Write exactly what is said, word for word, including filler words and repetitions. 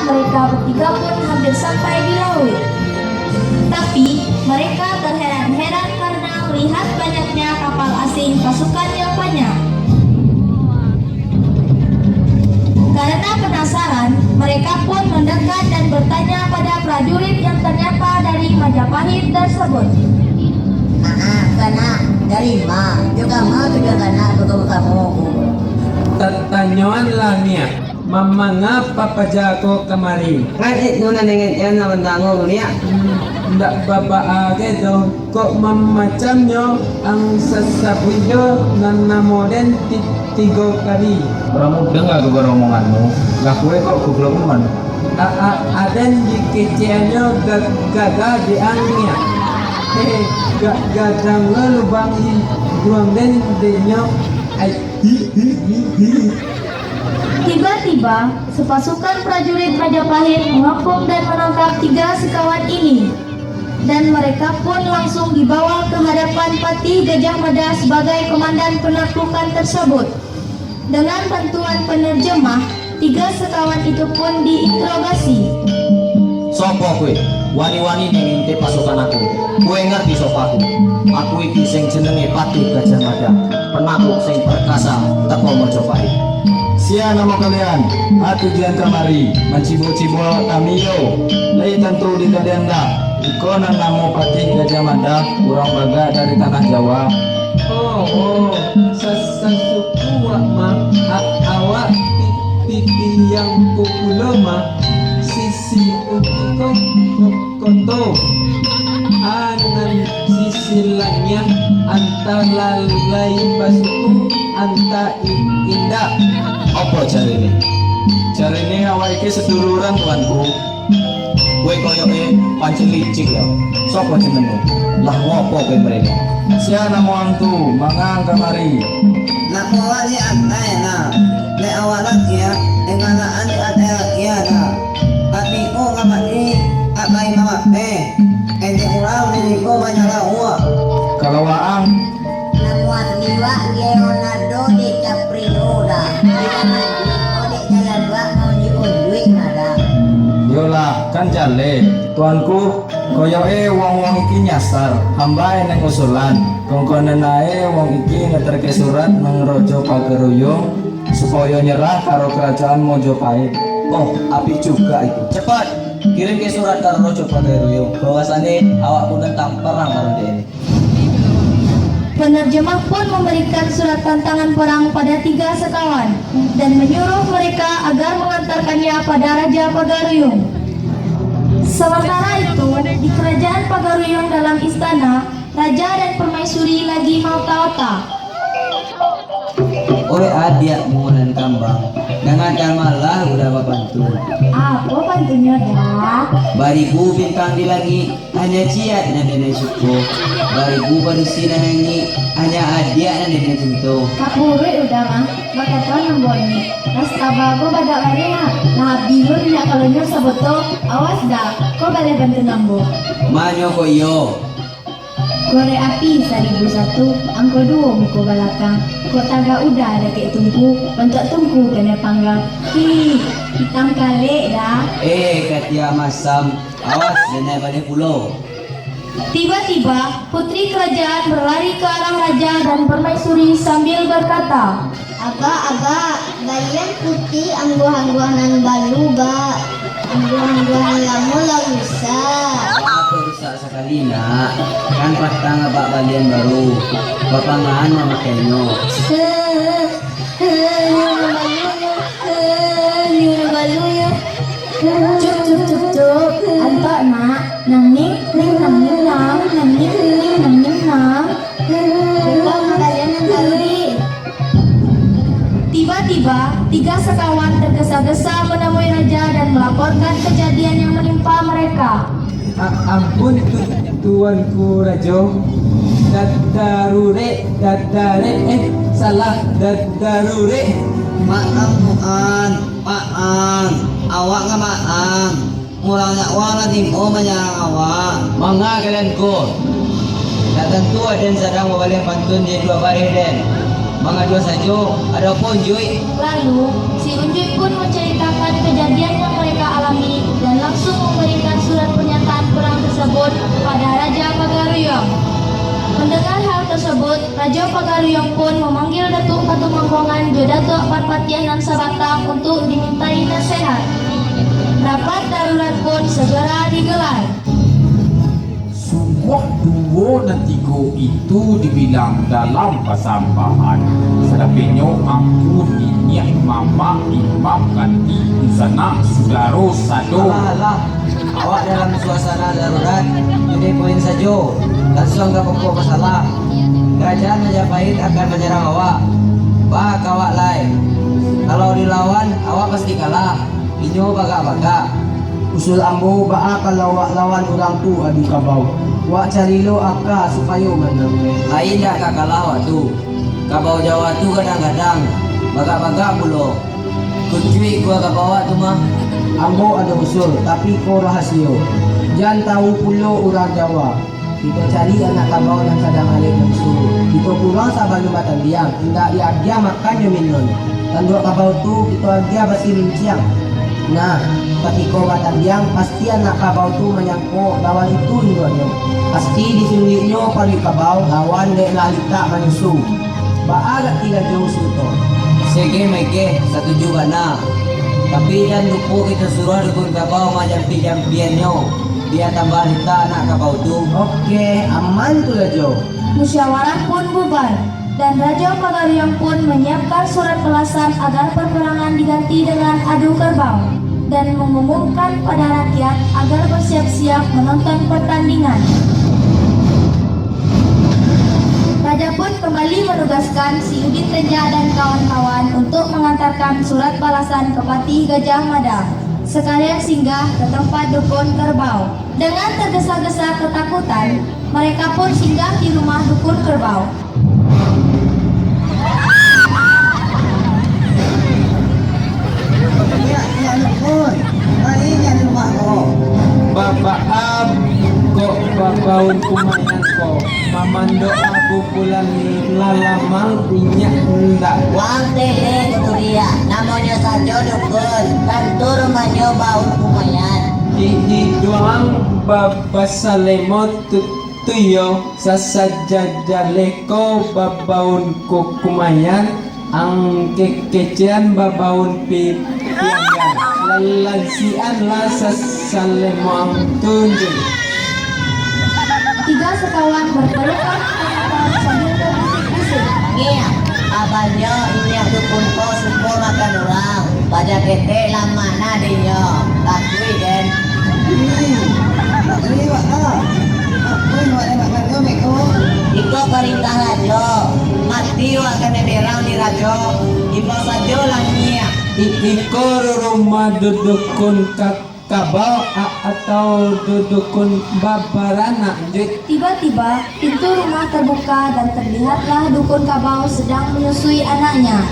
Mereka bertiga pun hampir sampai di lauik. Tapi, mereka terheran-heran karena melihat banyaknya kapal asing pasukan yang banyak. Karena penasaran, mereka pun mendekat dan bertanya pada prajurit yang ternyata dari Majapahit tersebut. Ah, ah, kana dari ma? Juga ma tujuan kana bertemu kamu? Tatanyoanlah nian. Mamanga papaja ko kamari? Kan itu nan ingat nan mandango ko, Nia. Hmm, ndak baa-baa gai doh. Kok mamacamnyo ang sasabuik jo nan namo den ti-, tigo kali? Urang mudo danga ko baromonganmu, lah kue kok goblok nian. A-, a-, aden dikeceannyo ga-, gaga di ang, Nia. Hehe, ga-, gadang lo lubang iduang den denyo. Ai, hi, hi, hi, hi. Tiba-tiba, sepasukan prajurit Majapahit mengepung dan menangkap tiga sekawan ini, dan mereka pun langsung dibawa ke hadapan Patih Gajah Mada sebagai komandan penaklukan tersebut. Dengan bantuan penerjemah, tiga sekawan itu pun diinterogasi. Sopo kue? Wani-wani nangintip pasukan aku. Kue ngarti sopo aku? Aku iki sing jenenge Patih Gajah Mada, penakluk sing perkasa teko Majapahit. Sia namo kalian? A tujuan kamari mancibok-cibok kami yo? Lai tantu di kalian dah. Iko nan namo Patih Gajah Mada, urang bagak dari tanah Jawa. Oh, oh, sa-, sasuku wak mah, a-, awak pi-, pi-, piliang pupulo mah, sisi utiko ko-, koto. Anan sisi langiang, antah lalai basuku, antah i-, indak. Apo carine? Carine awak iki saduluran, tuanku. Kue koyoke pancing licik yo. Sopo cemenu? Lah ngopo kue mereka? Sia namo ang tu? Manga ang kamari? Nak bawa di atai nah. Dek awak laki ah, engalaan di atai laki ah nah. Tapi ko ngamati atai mamape. Ente urang di ko banyak lauak. Kalau waang, Namuah liwak Leonardo DiCaprio dah. Tidak lagi, kau dek jalan buat mau diunduik dah. Yolah, kan jaleh. Tuanku, koyoke wong-wong iki nyasar. Hamba eneng usulan. Kongkonan ae wong iki ngeterke surat nang Rojo Pagaruyung supayo nyerah karo kerajaan Mojopahit. Oh, apik juga itu. Cepat, kirimke surat ka Rojo Pagaruyung. Bahwasane awak pun tantang perang karo dek ini. Penerjemah pun memberikan surat tantangan perang pada tiga sekawan dan menyuruh mereka agar mengantarkannya pada Raja Pagaruyung. Sementara itu, di kerajaan Pagaruyung dalam istana, raja dan permaisuri lagi maota-ota. Oi adiak munan kambang, dangakan malah udah bapantun. Apo pantunnyo, Da? Baribu bintang di langik, hanya ciek nan den suko. Baribu padusi nan angik, hanya adiak nan den cinto. Kapuruik udah mah, bakato nan bonyik. Rastaba ko badak bareh, ha? Lah abih lo minyak kalonyo saboto. Awas Da, ko baleh pantun ambo. Manyo ko iyo? Korek api saribu satu, angko duo muko balakang. Kok tagak udah dakek tungku, bantuak tungku kanai panggang. Hi, itam kalek Da. Eh, katia masam, awas, denai baleh pulo. Tiba-tiba, putri kerajaan berlari ke arah raja dan permaisuri sambil berkata, Abak, abak, balian puti angguah-angguah nan balu, bak. Angguah-angguah nan lamo lah rusak. Apo rusak sakali, nak? Kan patang abak balian baru. Bapangan mamakainyo. Nyuruh balu yo. Nyuruh balu yo. Cup, cup, cup, cup. Antok, nak. Nang ning, ning, nang ning, nang, nang ning, ning, nang ning, nang. Beko mangalian nan tadi. Tiba-tiba, tiga sekawan tergesa-gesa menemui raja dan melaporkan kejadian yang menimpa mereka. A-, ampun, tu-, tuanku rajo. Da-, darurek, da-, darek, eh, salah, da-, darurek. Maaf, Tuan. Maaf. Awak ngamaaf. Murang nyawa lah tibo manyarang awak. Manga kalian ko? Ndak tantu aden sadang babaleh pantun di dua bareh den. Manga duo sajo, ado apo Unjuik? Lalu, si Unjuik pun menceritakan kejadian yang mereka alami Rajo Pagaruyuang pun mamanggia Datuak Katumangguangan jo Datuak Parpatiah nan sabatang untuak dimintai nasehat. Rapat darurat pun sagara digelar. Sungguah duo nan tigo itu dibilang dalam pasambahan. Sadapeknyo angku, niniak, mamak, imam, kanti, dunsanak, sudaro, sado. Alah, alah. Awak dalam suasana darurat, jadi poin sajo. Lansuang ka pokok masalah. Karajaan Majapahit akan manyarang awak. Baa ka awak lai? Kalau dilawan, awak pasti kalah. Inyo bagak-bagak. Usul ambo, baa kalau wak lawan urang tu adu kabau? Wak cari lo aka supayo manang. Ai indak ka kalah wak tu. Kabau Jawa tu gadang-gadang, bagak-bagak pulo. Kucuik gua kabau wak tu mah. Ambo ado usul, tapi ko rahasio. Jan tahu pulo urang Jawa. Kito cari anak kabau nan sadang alek nafsu. Kito purang sabalun batandiang, indak diagiah makan jo minun. Tanduak kabau tu kito agiah basi lunciang. Nah, katiko batandiang, pasti anak kabau tu manyangko lawan itu induaknyo. Pasti disunduiknyo paruik kabau, lawan dek lah litak manyusu. Baa gak ti Rajo usul ko? Sege mege, satuju bana. Tapi jan lupo kito suruah dukun kabau majampik-jampiannyo. Bia tambah litak anak kabau tu. Oke, aman tu, Rajo. Musyawarah pun bubar, dan Rajo Pagaruyuang pun manyiapkan surat balasan agar paparangan diganti dengan adu kerbau, dan mangumumkan pada rakyat agar basiap-siap manonton pertandingan. Raja pun kambali manugaskan si Udin Tenja dan kawan-kawan untuk mangantarkan surat balasan ka Patih Gajah Mada, sakalian singgah ka tampat dukun kerbau. Dengan tergesa-gesa ketakutan, mereka pun singgah di rumah dukun kerbau. Inyak, inyak dukun, baa inyak di rumah ko? Babaa kok babaun kumayan ko, mamandok abu pulan lalamang inyak ndak. Wang tele kuturiak, namonyo sajo dukun, tantu rumahnyo baun kumayan. Ihi doang ba-, basalemo tu, tu iyo, sasaja jaleh ko babaun ko kumayan, ang ke-, kecekan babaun pi-, pianggan, lalansian lah sasalemo ang tunjuik. Tiga sekawan berpelukan tangan sambil berbisik-bisik. Ngiak, abanyo inyak dukun ko suko makan urang. Paja ketek lamak nah dinyo. Takui den. Ih, takui wak ah. Takui wak den makan ko beko. Iko parintah rajo. Mati wak kanai berang di rajo. Imbau sajo lah ngiak. I-, iko rumah dudukun ka-, kabau a-, atau dudukun babaranak, Juik? Tiba-tiba, pintu rumah terbuka dan terlihatlah dukun kabau sedang menyusui anaknya.